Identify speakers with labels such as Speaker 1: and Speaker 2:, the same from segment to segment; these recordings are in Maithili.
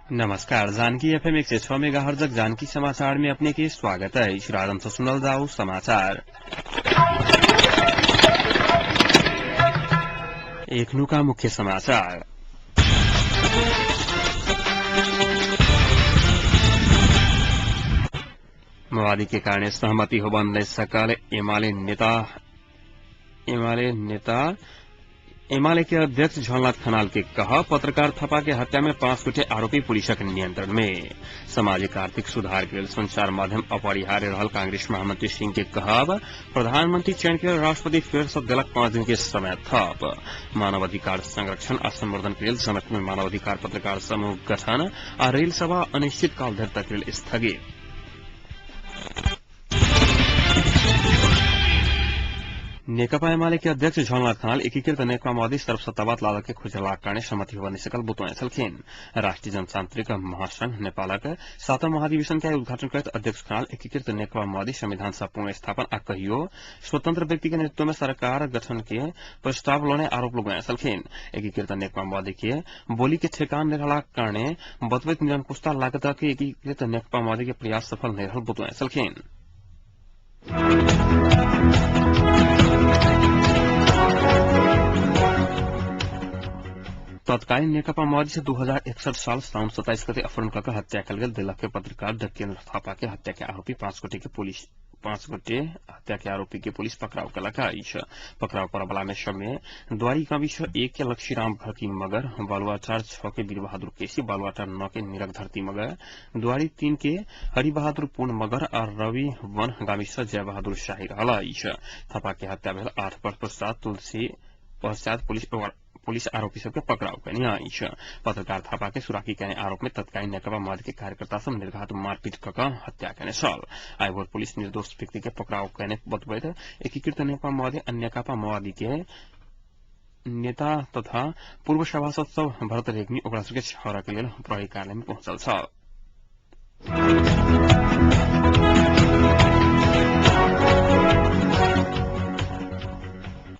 Speaker 1: नमस्कार, जानकी एफएम 106 मेगाहर्ज जानकी समाचार में अपने के स्वागत है। प्रारंभ से सुनल जाओ समाचार। एखनुका मुख्य समाचार। माओवादी के कारण सहमति हो बन सकल एमाले नेता एमाले के अध्यक्ष झलनाथ खनाल के कहा पत्रकार थापा के हत्या में 5 गोटे आरोपी पुलिसक नियंत्रण में। सामाजिक आर्थिक सुधार के लेल संचार माध्यम अपरिहार्य रहल कांग्रेस महामंत्री सिंह के कहब। प्रधानमंत्री चयन के राष्ट्रपति फेर से देलक 5 दिन के समय थप। मानवाधिकार संरक्षण आ संवर्धन के लेल जनकपुर में मानवाधिकार पत्रकार समूह गठन आ रेल सेवा अनिश्चित काल धरि तक लेल स्थगित। नेकपा एमाले के अध्यक्ष झलनाथ खनाल एकीकृत नेकपा माओवादी सर्वसत्तावाद लादक के खुजलाक कारणे सहमति होबय सकल बतौने छलखिन। राष्ट्रीय जनतांत्रिक महासंघ नेपालक 7वां महाधिवेशन के उद्घाटन करैत अध्यक्ष खनाल एकीकृत नेकपा माओवादी संविधान सभा पुनर्स्थापन आ कहियो स्वतंत्र व्यक्ति के नेतृत्व में सरकार गठन के प्रस्ताव लौने आरोप लगौने छलखिन। एकीकृत नेकपा माओवादी के बोली के ठेकान नहि रहलाक कारणे बतबैत निरंकुशता लागत कि एकीकृत नेकपा माओवादी के प्रयास सफल नहि रहल बतौने छलखिन। तत्कालीन नेकपा माओवादी से 2061 साल साउन 27 गते अपहरण कऽ हत्या कयल गेल दिल्लह के पत्रकार डकेन्द्र थापा के हत्या के आरोपी 5 गोटे के पुलिस 5 गोटे हत्या के आरोपी के पुलिस पकड़ाव कयलक अछि। पकड़ाव करऽ में सब में द्वारी गाविस 1 के लक्ष्मीराम घरकी मगर, बालुआटार 6 के वीर बहादुर केसी, बालुआटार 9 के निरक धरती मगर, द्वारी 3 के हरिबहादुर पूर्ण मगर आ रवि वन गाविस जय बहादुर शाही रहल अछि। थापा के हत्या भेल 8 वर्ष पश्चात तुलसी पश्चात पुलिस आरोपी सबके पकड़ाव कयने अछि। पत्रकार थापा के सुराकी कयने आरोप में तत्कालीन नेकपा माओवादी के कार्यकर्ता सब निर्घात मारपीट क कऽ हत्या कयने छल। आइ भोर पुलिस निर्दोष व्यक्ति के पकड़ाव कयने बतबैत एकीकृत नेकपा माओवादी आ नेकपा माओवादी के नेता तथा पूर्व सभासद सब भरत रेग्मी ओकरा सबके छहरा के लेल प्रहरी कार्यालय में पहुंचल छल।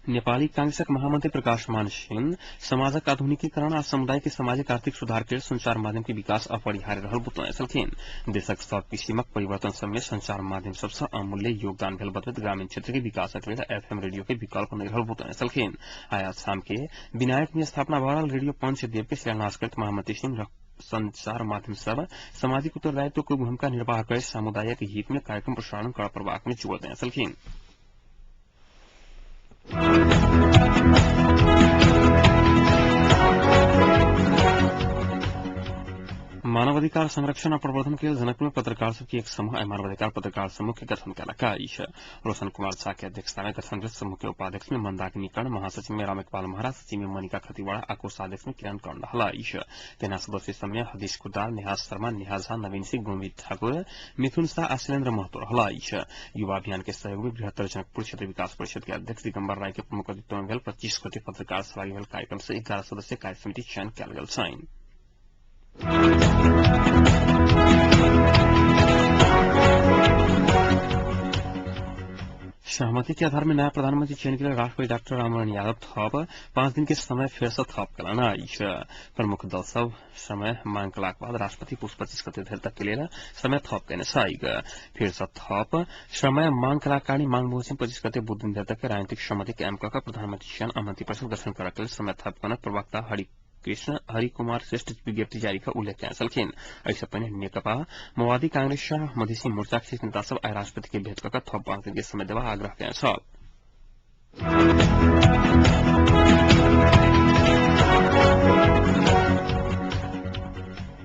Speaker 1: नेपाली कांग्रेसक महामंत्री प्रकाश मान सिंह समाजक आधुनिकीकरण आ समुदाय के सामाजिक आर्थिक सुधार के संचार माध्यम के विकास अपरिहार्य रहल बतौने छलखिन। देशक सब किसिमक परिवर्तन सब में संचार माध्यम सबसँ अमूल्य योगदान भेल बतबैत ग्रामीण क्षेत्र के विकासक लेल एफएम रेडियो के विकल्प नहि रहल बतौने छलखिन। आइ शाम के विनायक में स्थापना भऽ रहल रेडियो पंचदेव के शिलान्यास करैत महामंत्री सिंह संचार माध्यम सब सामाजिक उत्तरदायित्व के भूमिका निर्वाह कर सामुदायिक हित में कार्यक्रम प्रसारण कर पड़बाक में जोर देने छलखिन। मानवाधिकार संरक्षण आ प्रवर्धन के लेल जनकपुर में पत्रकार सबके एक समूह मानवाधिकार पत्रकार समूह के गठन कयलक अछि। रोशन कुमार झा के अध्यक्षता में गठन भेल समूह के उपाध्यक्ष में मंदाकिनी कर्ण, महासचिव में रामकृपाल महरा, सचिव में मनिका खतिवड़ा आ कोषाध्यक्ष में किरण कर्ण रहल अछि। तेना सदस्य सब में हदीश कुदाल, नेहा शर्मा, नेहा झा, नवीन सिंह, गोविंद ठाकुर, मिथुन शाह आ शैलेन्द्र महतो रहल अछि। युवा अभियान के सहयोग में बृहत्तर जनकपुर क्षेत्र विकास परिषद के अध्यक्ष दिगम्बर राय के प्रमुख अतिथित्व में भेल 25 गोटे पत्रकार सहभागी भेल कार्यक्रम से 11 सदस्य कार्य समिति चयन कयल गेल छनि। सहमति के आधार में नया प्रधानमंत्री चयन के लिए राष्ट्रपति डॉक्टर रामवरण यादव थप 5 दिन के समय फेर से थप कयलनि अछि। प्रमुख दल सब समय मांग कयलाक बाद राष्ट्रपति पुष 25 गते धरि तक के लेल समय थप कयने छैक। फेर से थप समय मांग कयलाक कारण मांग बमोजिम 25 गते बुध दिन धरि तक के राजनीतिक सहमति कायम कऽ कऽ प्रधानमंत्री चयन आ मंत्रिपरिषद गठन करऽ के लेल समय थप कयने प्रवक्ता हरि कुमार श्रेष्ठ विज्ञप्ति जारी कऽ उल्लेख कयने छलखिन। एहिसँ पहिने नेकपा माओवादी कांग्रेस मधेसी मोर्चाक शीर्ष नेता सब आइ राष्ट्रपति के भेंट कऽ कऽ थप 5 दिन के समय देबाक आग्रह कयने छल।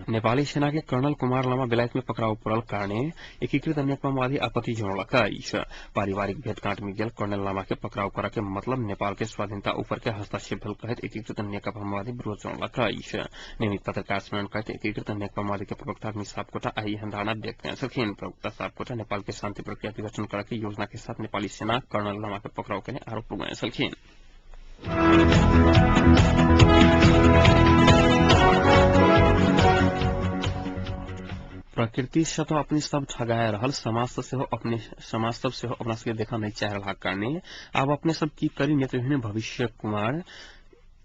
Speaker 1: नेपाली सेना के कर्नल कुमार लामा बेलायत में पकड़ाव पड़ल कारणे एकीकृत नेकपा माओवादी आपत्ति जनौलक अछि। पारिवारिक भेंटघाट में गेल कर्नल लामा के पकड़ाव करऽ के मतलब नेपाल के स्वाधीनता ऊपर के हस्तक्षेप भेल कहैत एकीकृत नेकपा माओवादी विरोध जनौलक अछि। नियमित पत्रकार सम्मेलन करैत एकीकृत नेकपा माओवादी के प्रवक्ता अग्नि सापकोटा आइ एहन धारणा व्यक्त कयने छलखिन। प्रवक्ता सापकोटा नेपाल के शांति प्रक्रिया विघटन करऽ के योजना के साथ नेपाली सेना कर्नल लामा के पकड़ाव कयने आरोप लगौने छलखिन। प्रकृति से तो अपने सब ठगाए रहल समाज से अपने समाज सब सेहो अपना सबके देखऽ नहीं चाह रहल कारणे आब अपने सब की करी नेतृहीन भविष्य कुमार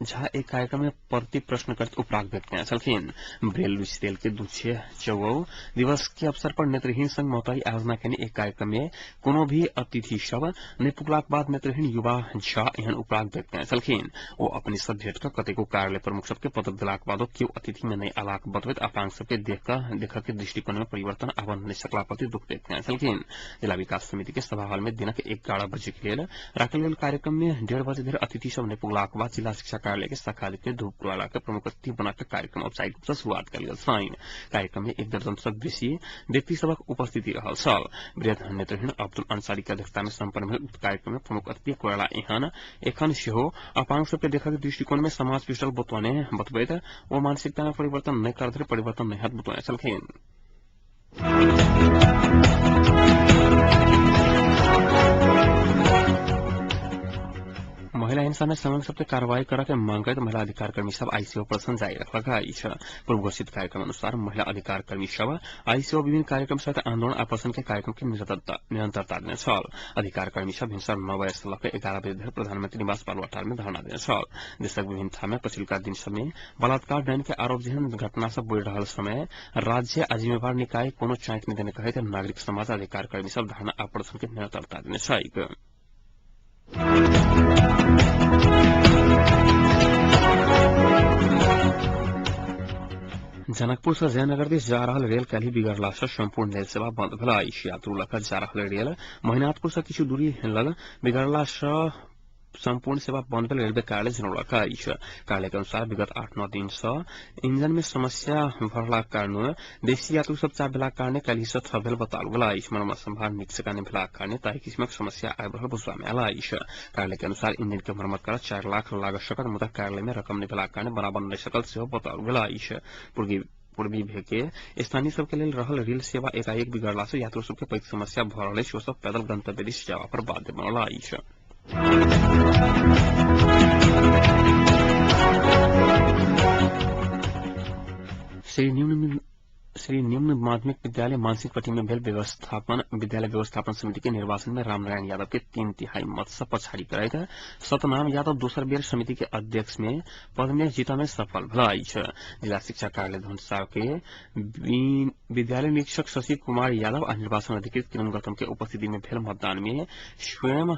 Speaker 1: झा एक कार्यक्रम में प्रति प्रश्न करत उपराग व्यक्त कयने छलखिन। ब्रेल विश्वविद्यालय के 254 दिवस के अवसर पर नेत्रहीन संघ महोत्तरी आयोजना केने एक कार्यक्रम में कोनो भी अतिथि सब नहि पुगलाक बाद नेत्रहीन युवा झा एहन उपराग व्यक्त कयने छलखिन। ओ अपने सब भेट कऽ कतेको कार्यालय प्रमुख सबके पत्र देलाक बादो केओ अतिथि में नहि आलाक बतबैत अपांग सबके देख के दृष्टिकोण में परिवर्तन आबऽ नहि सकला प्रति दुख व्यक्त कयने छलखिन। जिला विकास समिति के सभा हॉल में दिनक 11 बजे के लेल राखल गेल कार्यक्रम में 1:30 बजे धरि अतिथि सब नहि पुगलाक बाद जिला शिक्षा कार्यालय के शाखा अधिकारी धूप कुराला के प्रमुख अतिथि बनाकर कार्यक्रम औपचारिक रूप से शुरुआत कयल गेल छल। कार्यक्रम में 1 दर्जन से बेसी व्यक्ति सबक उपस्थिति रहल छल। वृहद नेत्रहीन अब्दुल अंसारी के अध्यक्षता में सम्पन्न भेल उक्त कार्यक्रम में प्रमुख अतिथि कोराला एहन एखन सेहो अपांग सबके देखक दृष्टिकोण में समाज पिछड़ल बतबैत ओ मानसिकता में परिवर्तन नहि कर धरि परिवर्तन नहि हैत बतौने छलखिन। महिला हिंसा में संलग्न सबके कार्रवाई करऽ के मांग करैत महिला अधिकार कर्मी सब आईसीओ प्रदर्शन जारी रखलक अछि। पूर्व घोषित कार्यक्रम अनुसार महिला अधिकार कर्मी सब आईसीओ विभिन्न कार्यक्रम सहित आंदोलन आ प्रदर्शन के कार्यक्रम के निरंतरता देने छल। अधिकार कर्मी सब भिनसर 9 बजे से लऽ कऽ 11 बजे धरि प्रधानमंत्री निवास बालुवाटार में धरना देने छल। देशक विभिन्न ठाम में पछिलका दिन सब में बलात्कार डाइन के आरोप जेहन घटना सब बढ़ि रहल समय राज्य आ जिम्मेवार निकाय कोनो चाँकि नहि देने कहैत नागरिक समाज अधिकार कर्मी सब धरना आ प्रदर्शन के निरंतरता देने छैक। जनकपुर से जयनगर दिस जा रहल रेल काल्हि बिगड़ला से संपूर्ण रेल सेवा बंद भेल अछि। यात्रु लऽ जा रहल रेल महिनाथपुर से किछु दूरी लग बिगड़ला से संपूर्ण सेवा बंद भेल रेलवे कार्यालय जनौलक अछि। कार्यालय के अनुसार विगत 8-9 दिन से इंजन में समस्या भरलाक कारण बेसी यात्रु सब चाप भेलाक कारणे काल्हि से ठप भेल बताओल गेल अछि। मरम्मत संभार नीक जकाँ नहि भेलाक कारणे ताहि किसिमक समस्या आबि रहल बुझबा में आयल अछि। कार्यालय के अनुसार इंजन के मरम्मत करऽ 4 लाख लागऽ सकत, मुदा कार्यालय में रकम नहि भेलाक कारणे बराबर नहि सकल सेहो बताओल गेल अछि। पूर्वी भेके स्थानीय सबके लेल रहल रेल सेवा एकाएक बिगड़ला से यात्रु सबके पैघ समस्या भऽ रहल अछि। ओ सब पैदल गंतव्य दिस जावा पर बाध्य बनल अछि। श्री निम्न माध्यमिक विद्यालय मानसिकपट्टी में भेल व्यवस्थापन विद्यालय व्यवस्थापन समिति के निर्वाचन में रामनारायण यादव के 3/3 मत से पछाड़ी करैत सतनाम यादव दोसर बेर समिति के अध्यक्ष में पद में जीता में सफल भेल अछि। जिला शिक्षा कार्यालय धनुषा के विद्यालय निरीक्षक शशि कुमार यादव आ निर्वाचन अधिकृत किरण गौतम के उपस्थिति में भेल मतदान में स्वयं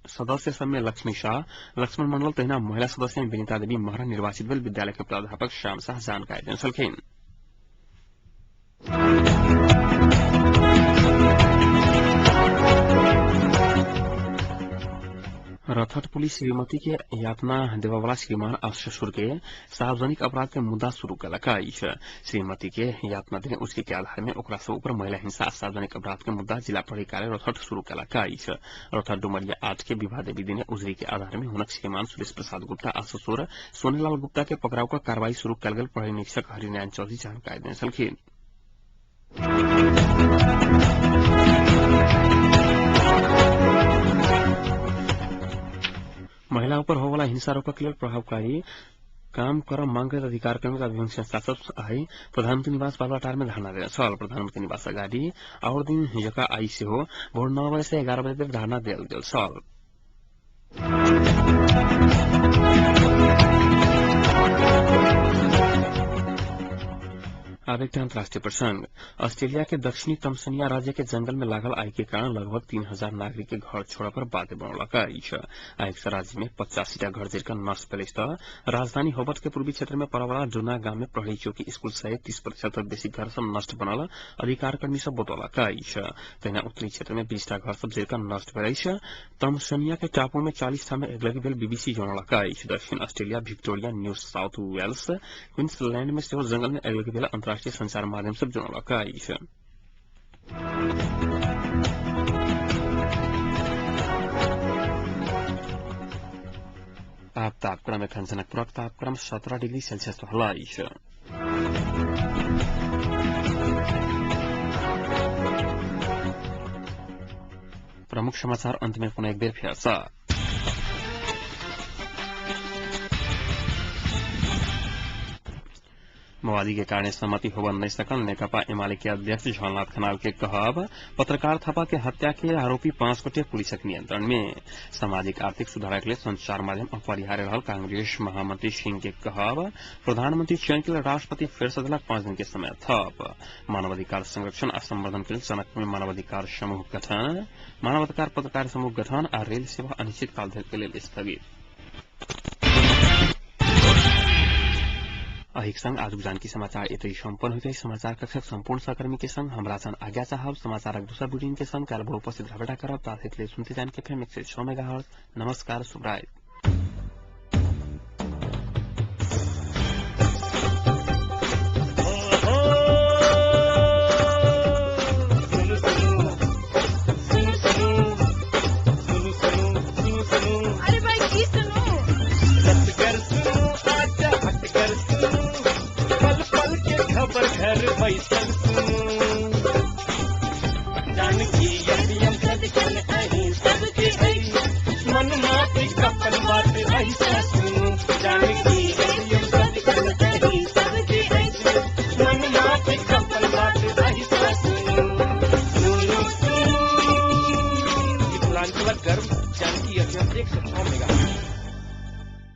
Speaker 1: सदस्य सब में लक्ष्मी शाह, लक्ष्मण मंडल तहिना महिला सदस्य में विनीता देवी महरा निर्वाचित भेल विद्यालय के प्राध्यापक श्याम शाह जानकारी देने छलखिन। रथट पुलिस श्रीमती के यातना देववाला श्रीमान आ ससुर के सार्वजनिक अपराध के मुद्दा शुरू केलक अछि। श्रीमती के यातना देने उसके के आधार में ओकरा सब ऊपर महिला हिंसा आ सार्वजनिक अपराध के मुद्दा जिला प्रहरी कार्यालय रथट शुरू केलक अछि। रथट डुमरिया 8 के विवाह देवी देने उजरी के आधार में हुनक श्रीमान सुरेश प्रसाद गुप्ता आ ससुर सोनेलाल गुप्ता के पकड़ाव क कार्रवाई शुरू कयल गेल प्रहरी निरीक्षक हरिनारायण चौधरी जानकारी देने छलखिन। महिला ऊपर होवाला हिंसा रोकक लेल प्रभावकारी काम कर मांग करैत अधिकार कर्मी तथा विभिन्न संस्था सब आइ प्रधानमंत्री निवास बालुवाटार में धरना देने छल। प्रधानमंत्री निवास अगाडि आओर दिन जकाँ आइ सेहो भोर 9 बजे से 11 बजे धरि धरना देल गेल छल। आब एकटा अंतर्राष्ट्रीय प्रसंग। ऑस्ट्रेलिया के दक्षिणी तमसनिया राज्य के जंगल में लागल आगि के कारण लगभग 3000 नागरिक के घर छोड़ऽ पर बाध्य बनौलक अछि। आगि से राज्य में 85टा घर जरि नष्ट भेल अछि तऽ राजधानी होबर्ट के पूर्वी क्षेत्र में पड़यवला डोना गाम में प्रहरी चौकी स्कूल सहित 30% बेसी घर सब नष्ट बनल अधिकार कर्मी सब बतौलक अछि। तहिना उत्तरी क्षेत्र में 20टा घर सब जरि नष्ट भेल अछि। तमसनिया के टापू में 40 ठाम में अगिलगी भेल बीबीसी जनौलक अछि। दक्षिण Australia, Victoria, New South Wales, Queensland में सेहो जंगल में अगिलगी भेल अंतर्राष्ट्रीय संचार माध्यम सब जनौलक अछि। आब तापक्रम एखन जनकपुरक तापक्रम 17 डिग्री सेल्सियस रहल अछि। प्रमुख समाचार अंत में पुनः एक बेर फेर सँ। माओवादी के कारण सहमति होबय नहि सकल नेकपा एमाले के अध्यक्ष झलनाथ खनाल के कहब। पत्रकार थापा के हत्या के आरोपी 5 गोटे पुलिसक नियंत्रण में। सामाजिक आर्थिक सुधारक लेल संचार माध्यम अपरिहार्य रहल कांग्रेस महामंत्री सिंह के कहब। प्रधानमंत्री चयन के लेल राष्ट्रपति फेर से देलक 5 दिन के समय थप। मानवाधिकार संरक्षण आ संवर्धन के लेल जनकपुर में मानवाधिकार समूह गठन। मानवाधिकार पत्रकार समूह गठन आ रेल सेवा अनिश्चित काल धरि के लेल स्थगित। अहिक संग आजुक जानकी समाचार एतै सम्पन्न होइत अछि। समाचार कक्षक सम्पूर्ण सहकर्मी के संग हमरा सन आज्ञा चाहब। समाचारक दोसर बुलेटिन के संग काल्हि भोर उपस्थित रहबे करब। ताधरि लेल सुनते जानकी एफएम 106 मेगाहर्ट्ज। नमस्कार, शुभरात्रि।
Speaker 2: अरे भाई की सुनू?
Speaker 3: खबर घर बैसल सुनू, जानकी एफएम सदिखन अहीं सबके अछि, मन माटी अपन बात ऐसा सुनू। जानकी एफएम सदिखन अहीं सबके अछि, मन माटी अपन बात ऐसा सुनू। सुनू सुनू मिथिलांचलक गर्व जानकी एफएम 106 मेगाहर्ट्ज।